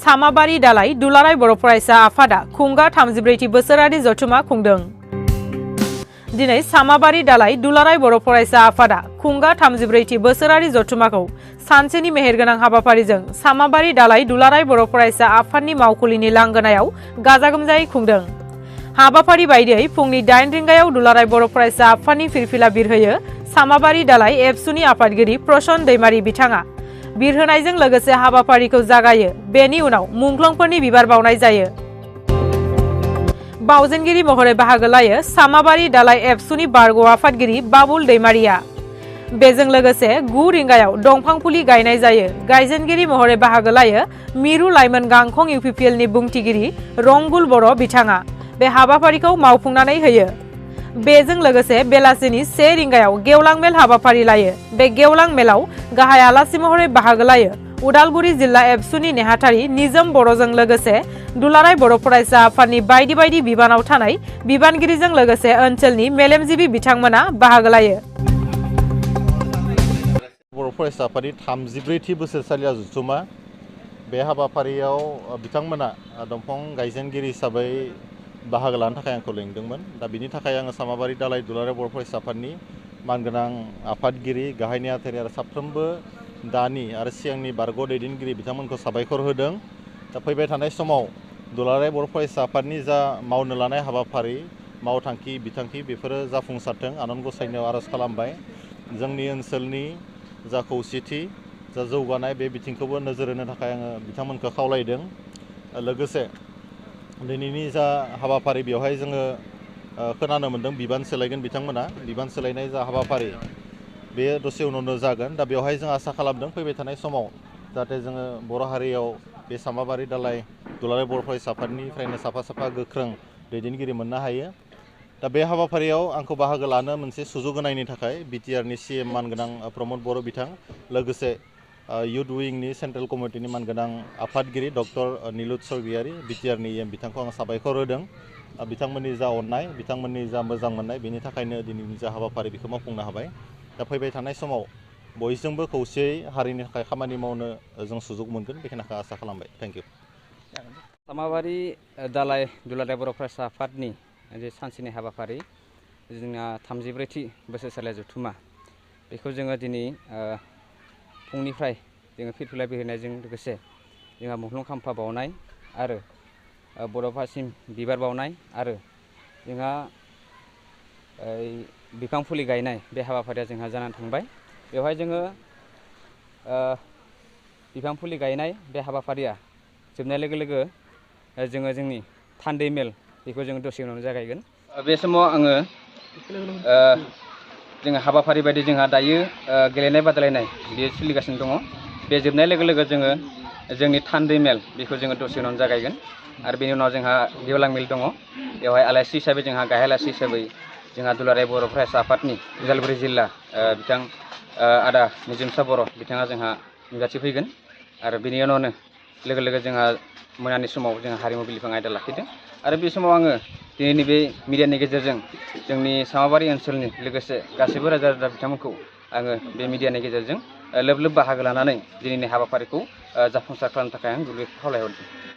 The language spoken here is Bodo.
सामाबारि दालाय दुलाराय बर' फरायसा आफादा खुंगा 34थि बोसोरारि जथुमा खुंदों। दिनै सामाबारि दालाय दुलाराय बर' फरायसा आफादा खुंगा 34थि बोसोरारि जथुमाखौ सानसेनि मेहेरगोनां हाबाफारिजों सामाबारि दालाय दुलाराय बर' फरायसा आफादनि मावखुलिनि लांगोनायाव गाजा गोमजायै खुंदों। हाबाफारि बायदियै फुंनि 8 रिंगायाव दुलाराय बर' फरायसा आफादनि फिरफिला बिरहोयो सामाबारि दालाय एबसुनि आफादगिरि प्रसन दैमारि बिथाङा। बिरहोनायजों लोगोसे हाबाफारिखौ जागायो। बेनि उनाव मुंख्लंफोरनि बिबार बावनाय जायो। बावजेनगिरि महरै बाहागो लायो सामाबारि दालाय एबसुनि बारग' आफादगिरि बाबुल दैमारिया। बेजों लोगोसे 9 रिंगायाव दंफां फुलि गायनाय जायो। गायजेनगिरि महरै बाहागो लायो मिरु लाइमोन गांखं इउपिपिएलनि बुंथिगिरि रंगुल बर' बिथाङा बे हाबाफारिखौ मावफुंनानै होयो। बेजों लोगोसे बेलासिनि 1 रिंगायाव गेवलां मेल हाबाफारि लायो। बे गेवलां मेलाव गाहाय आलासि महरै बाहागो लायो उदालगुरि जिल्ला एबसुनि नेहाथारि निजोम बर'जों लोगोसे दुलाराय बर' फरायसा आफादनि बायदि बायदि बिबानाव थानाय बिबानगिरिजों लोगोसे ओनसोलनि मेलेमजिबि बिथांमोना बाहागो लायो। बर' फरायसा आफादनि 34थि बोसोरसालिया जथुमा बे हाबाफारियाव बिथांमोना दंफां गायजेनगिरि हिसाबै बाहागो लानो थाखाय आंखौ लिंदोंमोन। दा बिनि थाखाय आङो सामाबारि दालाय दुलाराय बर' फरायसा आफादनि मानगोनां आफादगिरि गाहाय नेहाथारि आरो साफ्रोमबो दानि आरो सिगांनि बारग' दैदेनगिरि बिथांमोनखौ साबायखर होदों। दा फैबाय थानाय समाव दुलाराय बर' फरायसा आफादनि जा मावनो लानाय हाबाफारि मावथांखि बिथांखि बेफोरो जाफुंसारथों आनान गसाइनियाव आर'ज खालामबाय। जोंनि ओनसोलनि जा खौसेथि जा जौगानाय बे बिथिंखौबो नोजोर होनो थाखाय आङो बिथांमोनखौ खावलायदों। लोगोसे दिनैनि जा हाबाफारि बेवहाय जोङो खोनानो मोन्दों बिबान सोलायगोन बिथांमोना। बिबान सोलायनाय जा हाबाफारि बे दसे उनावनो जागोन। दा बेवहाय जों आसा खालामदों फैबाय थानाय समाव जाहाथे जोङो बर' हारियाव बे सामाबारि दालाय दुलाराय बर' फरायसा आफादनिफ्रायनो साफा साफा गोख्रों दैदेनगिरि मोननो हायो। दा बे हाबाफारियाव आंखौ बाहागो लानो मोनसे सुजुग होनायनि थाखाय बिटिआरनि CM मानगोनां प्रमद बर' बिथां लोगोसे इउथ विंनि सेन्ट्रेल कमिटिनि मानगोनां आफादगिरि डक्टर निलुत स्वर्गियारि बिटिआरनि EM बिथांखौ आं साबायखर होदों। बिथांमोननि जा अननाय बिथांमोननि जा मोजां मोननाय बेनि थाखायनो दिनैनि जा हाबाफारि बेखौ मावफुंनो हाबाय। दा फैबाय थानाय समाव बयजोंबो खौसेयै हारिनि थाखाय खामानि मावनो जों सुजुग मोनगोन बेखिनिखौ आसा खालामबाय। Thank you. सामाबारि दालाय दुलाराय बर' फरायसा आफादनि जे सानसेनि हाबाफारि जोंना 34थि बोसोरसालिया जथुमा बेखौ जोङो दिनै फुंनिफ्राय जोङो फिरफिला बिरहोनायजों लोगोसे जोंहा मुंख्लं खाम्फा बावनाय आरो बर'फासिम बिबार बावनाय आरो जोंहा बिफां फुलि गायनाय बे हाबाफारिया जोंहा जानानै थांबाय। बेवहाय जोङो बिफां फुलि गायनाय बे हाबाफारिया जोबनाय लोगो लोगो जोङो जोंनि थान्दै मेल बेखौ जोङो दसे उनावनो जागायगोन। बे समाव आङो जोङो हाबाफारि बायदि जोंहा दायो गेलेनाय बादायलायनाय बेयो सोलिगासिनो दङ। बे जोबनाय लोगो लोगो जोङो जोंनि थान्दै मेल बेखौ जोङो दसे उनावनो जागायगोन। आरो बेनि उनाव जोंहा गेवलां मेल दङ। बेवहाय आलासि हिसाबै जोंहा गाहाय आलासि हिसाबै जोंहा दुलाराय बर' फरायसा आफादनि उदालगुरि जिल्ला बिथां आदा निजोमसा बर' बिथाङा जोंहा नुजाथिफैगोन। आरो बेनि उनावनो लोगो लोगो जोंहा मोनानि समाव जोंहा हारिमु बिलिफां आयदा लाखिदों। आरो बे समाव आङो दिनैनि बे मिडियानि गेजेरजों जोंनि सामाबारि ओनसोलनि लोगोसे गासैबो रायजो राजा बिथांमोनखौ आङो बे मिडियानि गेजेरजों लोब लोब बाहागो लानानै दिनैनि हाबाफारिखौ जाफुंसार खालामनो थाखाय आं गुरैयै खावलायहरदों।